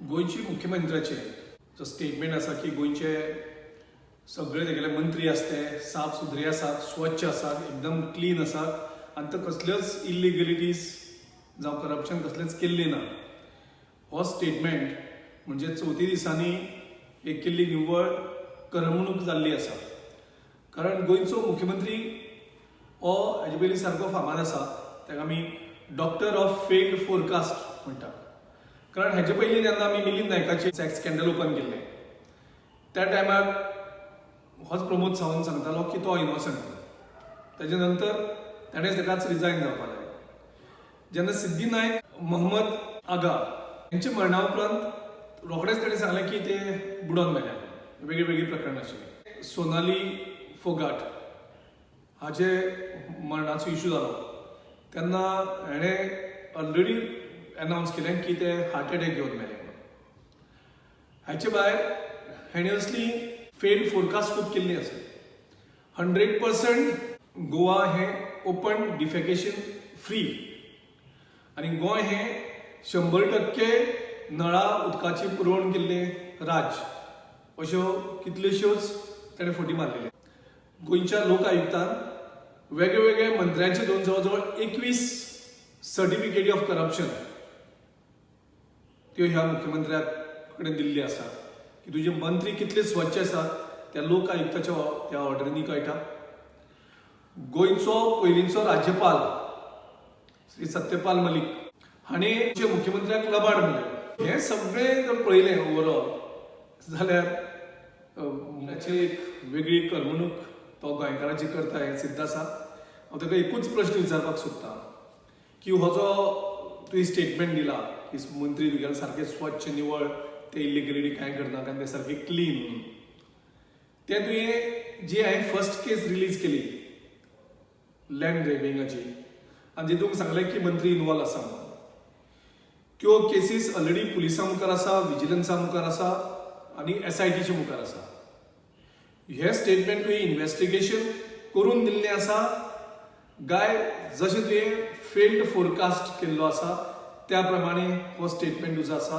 गोंयची मुख्यमंत्र्याचे जो स्टेटमेंट आसा की गोंयचे सगळे तेगेले मंत्री आसा ते साफ सुथरे आसात, स्वच्छ आसात, एकदम क्लीन आसात आनी ते कसल्योच इलिगलिटीज जावं करप्शन कसलेंच केल्लें ना, हो स्टेटमेंट म्हणजे चवथी दिसांनी एक केल्ली निव्वळ करमणूक जाल्ली आसा. कारण गोंयचो मुख्यमंत्री हो हेजे पयलीं सारको फामाद आसा. ताका आमी डॉक्टर ऑफ फेल्ड फोरकास्ट म्हणटा. कारण हेजे पयलीं जेन्ना आमी मिलिंद नायकाचे सेक्स स्कॅन्डल ओपन केल्लें, त्या टायमार होच प्रमोद सावंत सांगतालो की तो इनोसंट. तेजे नंतर ताणें ताकाच रिजायन जावपाक लायलें. जेन्ना सिद्धी नायक, मोहम्मद आगा हेंच्या मरणा उपरांत रोखडेच ताणें सांगलें की ते बुडोन मेल्या. वेगळी वेगळी प्रकरणां आशिल्लीं. सोनाली फोगाट हाजे मरणाचो इशू जालो तेन्ना हेणें ऑलरेडी अनावन्स केलें की ते हार्ट एटॅक घेवन मेले म्हणून. हाचे भायर हेणें असली फेल्ड फोरकास्ट खूब केल्ली आसा. 100% गोवा हें ओपन डिफेकेशन फ्री आनी गोंय हें 100% नळा उदकाची पुरवण केल्लें राज्य, अश्यो कितल्योश्योच ताणें फटी मारलेल्यो. गोंयच्या लोक आयुक्तान वेगळे वेगळे मंत्र्यांचे दोन जवळ जवळ 21 सर्टिफिकेटी ऑफ करप्शन त्यो ह्या मुख्यमंत्र्या कडेन दिल्ली आसात की तुजे मंत्री कितले स्वच्छ आसात त्या लोक आयुक्ताच्या त्या ऑर्डरींनी कळटा. गोंयचो पयलींचो राज्यपाल श्री सत्यपाल मलिक हांणी मुख्यमंत्र्याक लबाड म्हणलें. हें सगळें जर पळयलें ओवरऑल जाल्यार हाची एक वेगळी करमणूक तो गोंयकारांची करता हें सिद्ध आसा. हांव ताका एकूच प्रश्न विचारपाक सोदता की हो जो तुवें स्टेटमेंट दिला की मंत्री तुगेले सारके स्वच्छ, निवळ, ते इलिगलिटी कांय करना कारण ते सारके क्लीन म्हणून, तें तुवें जी हांवें फर्स्ट केस रिलीज केली लँड ग्रेबिंगाची आनी जितूंक सांगलें की मंत्री इनवॉल्व आसा म्हणून, त्यो केसीस ऑलरेडी पुलिसां मुखार आसा, विजिलन्सा मुखार आसा आनी एसआयटीच्या मुखार आसा. हे स्टेटमेंट तुवें इन्वेस्टिगेशन करून दिल्लें आसा काय जशें तुवें फेल्ड फोरकास्ट केल्लो आसा त्या प्रमाणे हो स्टेटमेंट तुजो आसा?